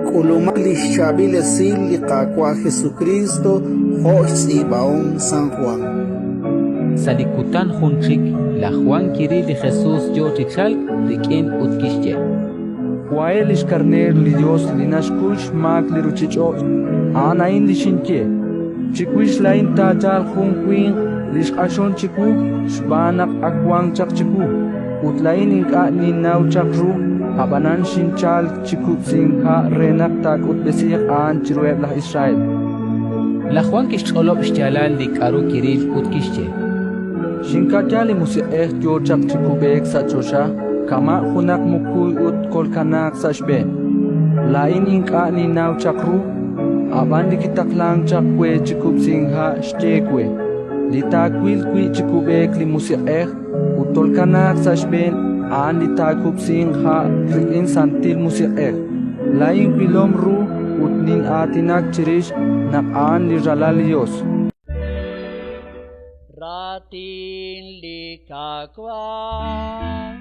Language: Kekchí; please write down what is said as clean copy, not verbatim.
K'ulumaq li xchaab'il esil li Qaawa' Jesukriist jo' xtz'iib'ahom San Jwan. Sa' li kutan jun chik, laj Jwan kiril li Jesus yo chi chalk rik'in ut kixye: Wahe' li xKarneer li Yos li naxkuy xmaak li ruuchich'och'. A'an a'in li xinye: Chiwix laa'in taachalq jun winq li xq'axonk chiwu xb'aan naq ak wank chaq chiwu. Ut laa'in ink'a' ninnaw chaq ru, ab'anan xinchalk chi kub'sink ha' re naq taak'utb'esiiq a'an chiruheb' laj Israel. Laj Jwan kixch'olob' xyaalal li k'aru kiril ut kixye: Xinka'ya li Musiq'ej yo chaq chi kub'eek sa' choxa kama' junaq mukuy ut kolkanaaq sa' xb'een. Laa'in ink'a' ninnaw chaq ru, ab'an li kitaqlank chaq we chi kub'sink ha' xye we: Li taawil wi' chi kub'eek li Musiq'ej ut tolkanaaq sa' xb'een, a'an li taakub'sinq ha' rik'in Santil Musiq'ej. Laa'in wilom ru ut nin'aatinak chirix naq a'an li Ralal li Yos. Raatin li Qaawa'.